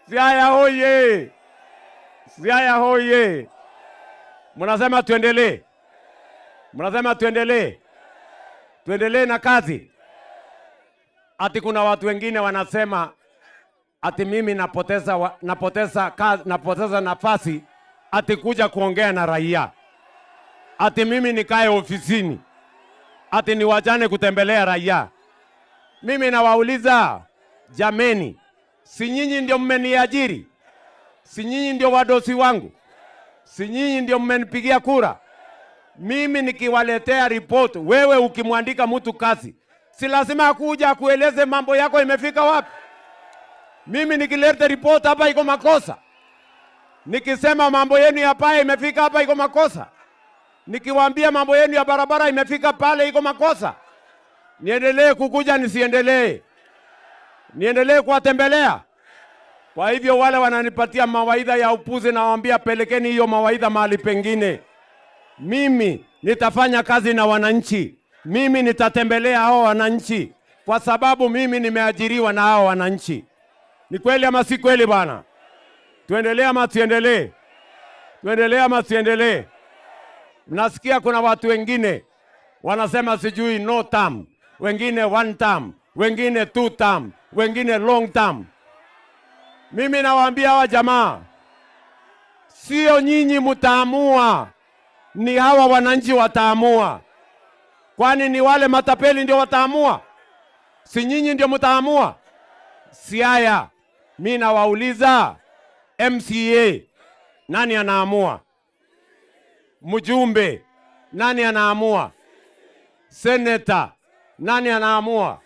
Siaya hoye! Siaya hoye! Mnasema tuendelee, mnasema tuendelee, tuendelee na kazi. Ati kuna watu wengine wanasema ati mimi napoteza nafasi ati kuja kuongea na raia, ati mimi nikae ofisini, ati niwachane kutembelea raia. Mimi nawauliza jameni, si nyinyi ndio mmeniajiri? Si nyinyi ndio wadosi wangu? Si nyinyi ndio mmenipigia kura? Mimi nikiwaletea ripoti, wewe ukimwandika mtu kazi, si lazima akuja akueleze mambo yako imefika wapi? Mimi nikileta ripoti hapa iko makosa? Nikisema mambo yenu ya paya imefika hapa iko makosa? Nikiwaambia mambo yenu ya barabara imefika pale iko makosa? Niendelee kukuja nisiendelee? Niendelee kuwatembelea? Kwa hivyo wale wananipatia mawaidha ya upuzi, nawaambia pelekeni hiyo mawaidha mahali pengine. Mimi nitafanya kazi na wananchi, mimi nitatembelea hao wananchi, kwa sababu mimi nimeajiriwa na hao wananchi. Ni kweli ama si kweli bwana? Tuendelee ama tuendelee? Tuendelee ama tuendelee? Mnasikia kuna watu wengine wanasema sijui no term, wengine one term, wengine two term, wengine long term. Mimi nawaambia hawa jamaa, sio nyinyi mtaamua, ni hawa wananchi wataamua. Kwani ni wale matapeli ndio wataamua? Si nyinyi ndio mtaamua? Siaya, mi nawauliza, MCA nani anaamua? Mjumbe nani anaamua? Seneta nani anaamua?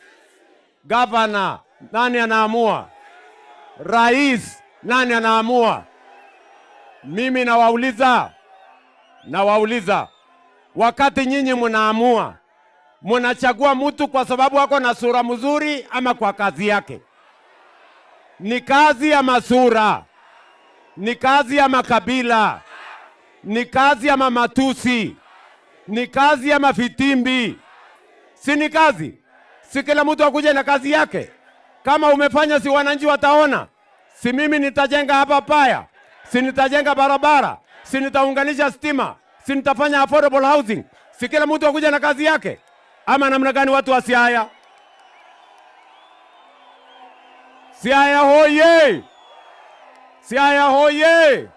Gavana nani anaamua? Rais nani anaamua? Mimi nawauliza, nawauliza, wakati nyinyi mnaamua, mnachagua mtu kwa sababu ako na sura mzuri ama kwa kazi yake? Ni kazi ama sura? Ni kazi ama kabila? Ni kazi ama matusi? Ni kazi ama fitimbi? Si ni kazi? Si kila mtu akuje na kazi yake? Kama umefanya, si wananchi wataona? Si mimi nitajenga hapa paya? Si nitajenga barabara? Si nitaunganisha stima? Si nitafanya affordable housing? Si kila mtu akuje na kazi yake? Ama namna gani, watu wa Siaya? Siaya hoye! Siaya hoye!